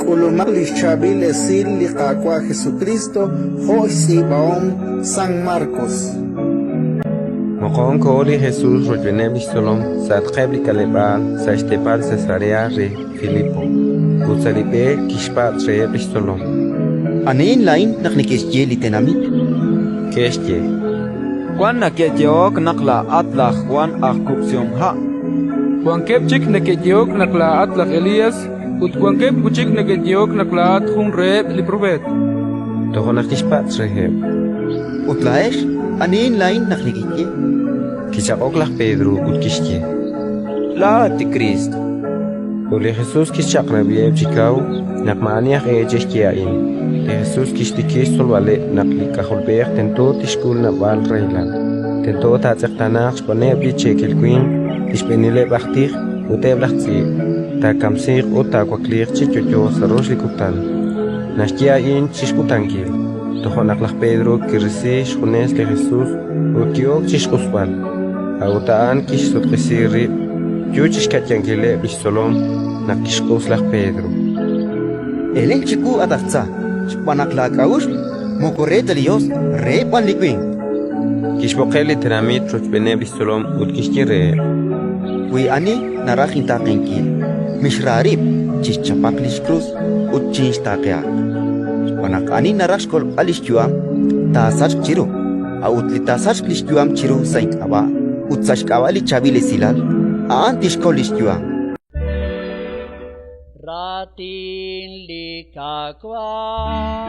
K'ulumaq li xChaab'il Esil li Qaawa' Jesukriist jo' xtz'iib'ahom San Markos. Moqon koho li Jesus rochb'eeneb' li xtzolom sa'atqeb' li k'aleb'aal sa' xteepal Cesarea re Filipo, ut sa' li b'e kixpatz' reheb' li xtzolom: Anihin laa'in naq neke'xye li tenamit? Ke'xye: Wank neke'yehok naq laa'at laj Jwan aj kub'sihomha'. Wankeb' chik neke'yehok naq laa'at laj Elías, ut wankeb' wi' chik neke'yehok naq laa'at jun reheb' li propeet. Toja' naq kixpatz' reheb': Ut laa'ex, anihin laa'in naq nekeye? Kichaq'ok laj Pedro ut kixye: Laa'at li Kriist. Ut li Jesus kixchaq'rab'iheb' chi kaw naq maa'ani aj e che'xye a'in. Li Jesus kixtikib' xtzolb'aleb' naq li K'ajolb'ej tento tixk'ul naab'al rahilal, tento taatz'eqtaanaaq xb'aaneb' li cheekel winq, li xb'eenileb' aj tij ut eb' laj tz'iib', taakamsiiq ut taawakliiq chi yo'yo sa' rox li kutan. Naxye a'in chi xkutankil. Toja' naq laj Pedro kirisi xjunes li Jesus ut ki'ok chi xq'usb'al. A'ut a'an kixsutq'isi rib', yo chi xka'yankileb' li xtzolom naq kixq'us laj Pedro. Elen chiwu, at aj tza, xb'aan naq laak'a'uxl moko re ta li Yos, re b'an li winq. Kixb'oqeb' li tenamit rochb'eeneb' li xtzolom ut kixye reheb': Wi ani naraj intaaqenkil, mixra rib', chixchapaq li xkrus ut chinxtaaqehaq. Xb'aan naq ani naraj xkolb'al li xyu'am, taasachq chiru; a'ut li taasachq li xyu'am chiru sa' ink'ab'a' ut sa' xk'ab'a' li Chaab'il Esilal, a'an tixkol li xyu'am. Raatin li Qaawa'.